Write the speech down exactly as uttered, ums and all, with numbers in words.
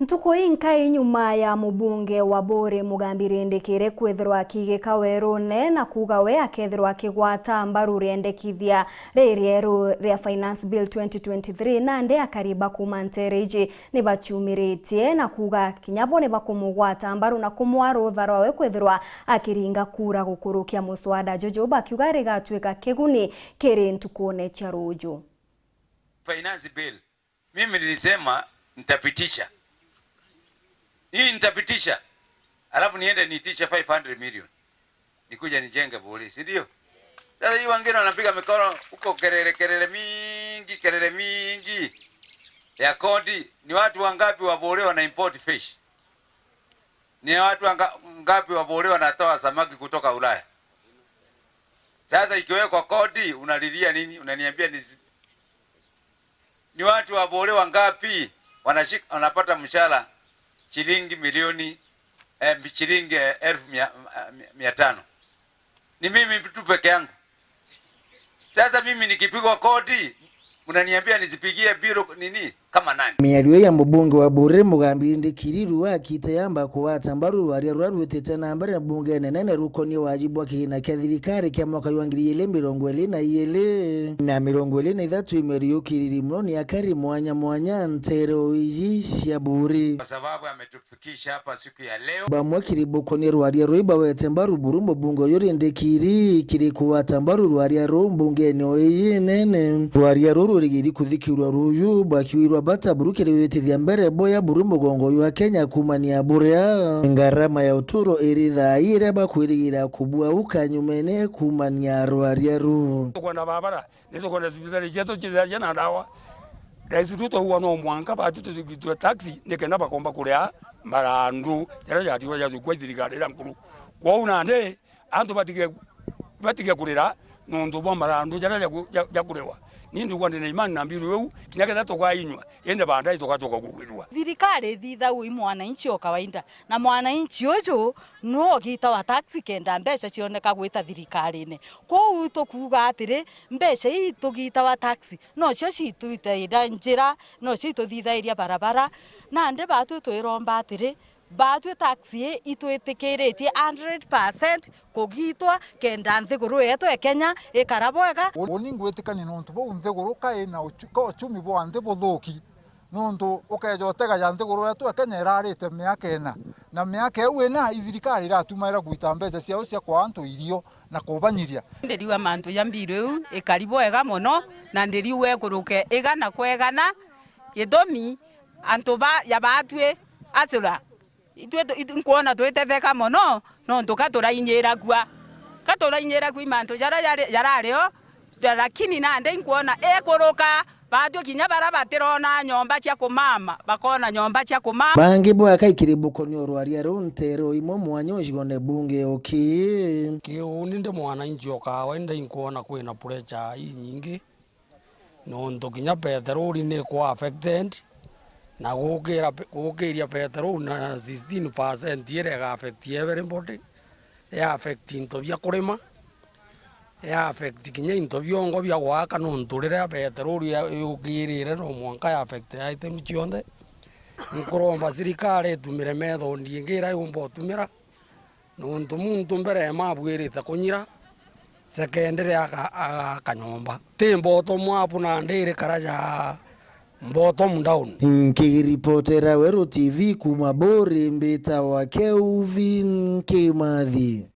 Ntuku inkai nyuma ya mubunge wa Buuri Mugambi Rindikiri kwithirwa akigika werune na kuuga we akethirwa akigwata mbaru riendekithia ririeru ria Finance Bill twenty twenty-three, nandi akari ba kuuma nteere iji ni baciumiritie na kuuga kinya bo ni bakumugwata mbaru na kumwaa rutha rwawe kwithirwa akiringa kura gukurukia muswada juju, bakiuga rigatuika kiguni kiri ntukune cia ruuju. Finance Bill. Mimi nilisema nitapitisha. Hii nitapitisha. Alafu niende niitishe five hundred million. Nikuje nijenge Buuri, si ndio? Sasa hii wengine wanapiga mikono huko kelele, kelele mingi, kelele mingi ya kodi. Ni watu wangapi wa Buuri wana import fish? Ni watu wanga-, ngapi wa Buuri wanatoa samaki kutoka Ulaya? Sasa ikiwekwa kodi, unalilia nini? Unaniambia ni zi-, ni watu wa Buuri wangapi wanashik-, wanapata mshahara shilingi milioni, eh, shilingi, eh, elfu mia, mia tano? Ni mimi tu peke yangu. Sasa mimi nikipigwa kodi, mnaniambia nisipigie biro nini? Kama nani? Miario ya mubunge wa Buuri Mugambi Rindikiri akite yamba kugwata mbaru rwaria ruria rwitite na mbere bungene nene rukonie wajibu wa kigina kia thirikari kia mwaka jwa ngiri igiri mirongo iri na igiri na mirongo iri na ithatu, imeriukiriri mono ni akari mwanya mwanya nteere iji cia Buuri. Kwa sababu ametu- Fikisha hapa siku ya leo. Bamwe kiri bukonie rwaria ruu ibawete mbaru buru mubunge uyu Rindikiri kiri kugwata mbaru rwaria ruu mbungene o ii inene. Rwaria ruu rurigiri kuthikirwa ruuju, bakiwirwa bata buru kiri gwitithia mbere boya buru mugongo jwa Kenya kuumania buria ngarama ya uturo iri thaa ii iria bakwirigira kubua uka nyumene kuumania rwaria ruu. Tukwenda barabara, Ni tukwenda cibitari cietu cithacia na ndawa. Rais Ruto auga no mwanka batu tuthikitwe taxi nikenda bakomba kuria marandu jaria jatigwa jathukua i thirikari iria nkuru. Kwou nandi antu batige, batige kurira nontu bwa marandu jaria jaku-, ja-, jakuriwa. Ni ndigwa ndina imani na mbiru iu, kinya ketha tukainywa, indi baadaye tugacoka kugwirua. Thirikari ithithagu i mwananchi o kawaida, na mwananchi uju nwe ugitawa taxi kenda mbeca cioneka gwita thirikarine. Kwou tukuuga atiri, mbeca ii tugitawa taxi, nocio citwitaira njira, nocio ituthithairia barabara. Nandi batwi twiromba atiri, batwi taxi ii itwitikiritie hundred percent kugitwa kenda nthiguru yetu ya Kenya ikara bwega. Uni ngwitikania nontu bau nthiguru ka ina uchu-, ka uchumi bwa nthi buthuki. Nontu ukeeja utega ja nthiguru yetu ya Kenya irarite miaka ina, na miaka iu ina, i thirikari iratumaira gwita mbeca ciao cia kwa antu irio na kubanyiria. Ndiriuga mantu ja mbiru iu ikari bwega mono, na ndiriuga ikuruke igana kwa igana, gitumi antu ba, ja batwi acura. Itwi tu-, itu-, nkwona twitetheka mono, nontu ka turainyira kua. Ka turainyira kua i mantu jaria jari, jarario, lakini nandi inkwona ikuruka, batwi kinya baria batirona nyomba cia kumama, bakona nyomba cia kumama. Bangi bwaka ikiri bukonio rwaria ruu nteere o imwe mwanya ucigone bunge o kii. Ki uni ndi mwananchi o kawaida inkwona kwina pressure inyingi. Nontu kinya peteroli ni ku affected, na gukira pe-, gukiria peteroli na sixteen percent iria iga affect everybody, i affect into bia kurima, i affect kinya into biongo bia gwaka, nontu riria peteroli ya-, yukirire no mwanka i affect item cionthe. Nkuromba sirikari itumire method ingi iria yumba utumira, nontu muntu mbere ema abwirite kunyira, secondary aga-, agaka nyomba. Ti bottom up nandi iri kara ja bottom down. Nkiripotera Weru T V kuuma Buuri, mbitawa Kelvin Kimathi.